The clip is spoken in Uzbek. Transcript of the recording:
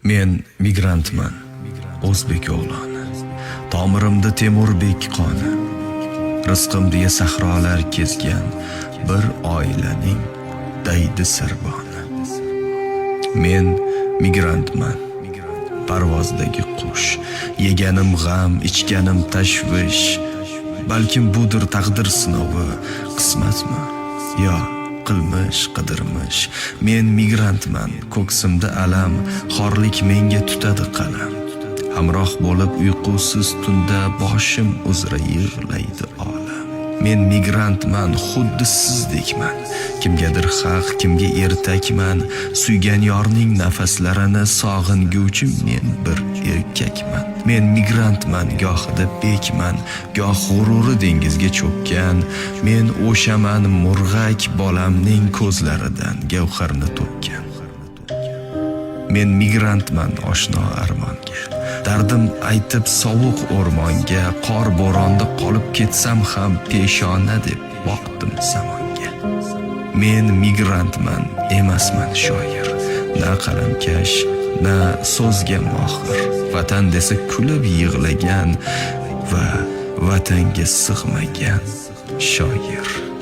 Men migrantman, o'zbek o'g'loni. Tomirimda Temurbek qoni. Rizqim deya sahrolar kezgan bir oilaning daydi sarboni. Men migrantman, parvozdagi qush. Yeganim g'am, ichganim tashvish. Balkim budir taqdir sinovi, qismatmi? Yo qilmish, qidirmish. Men migrantman, ko'ksimda alam, xorlik menga tutadi qalam. Hamroh bo'lib uyqusiz tunda boshim uzra yig'laydi olam. Men migrantman, xuddi sizdekman. Kimgadir haq, kimga ertakman. Suygan yorning nafaslarini sog'inguvchi men bir erkakman. Men migrantman, gohida bekman, goh g'ururi dengizga cho'kkan. Men o'shaman murg'ak bolamning ko'zlaridan gavharni to'kkan. Men migrantman oshno armonga. Dardim aytib sovuq o'rmonga, qor bo'ronda qolib ketsam ham peshona deb boqdim zamonga. Men migrantman, emasman shoir, na qalamkash, na so'zga mohir. Vatan desa kulib yig'lagan va vatanga sig'magan shoir.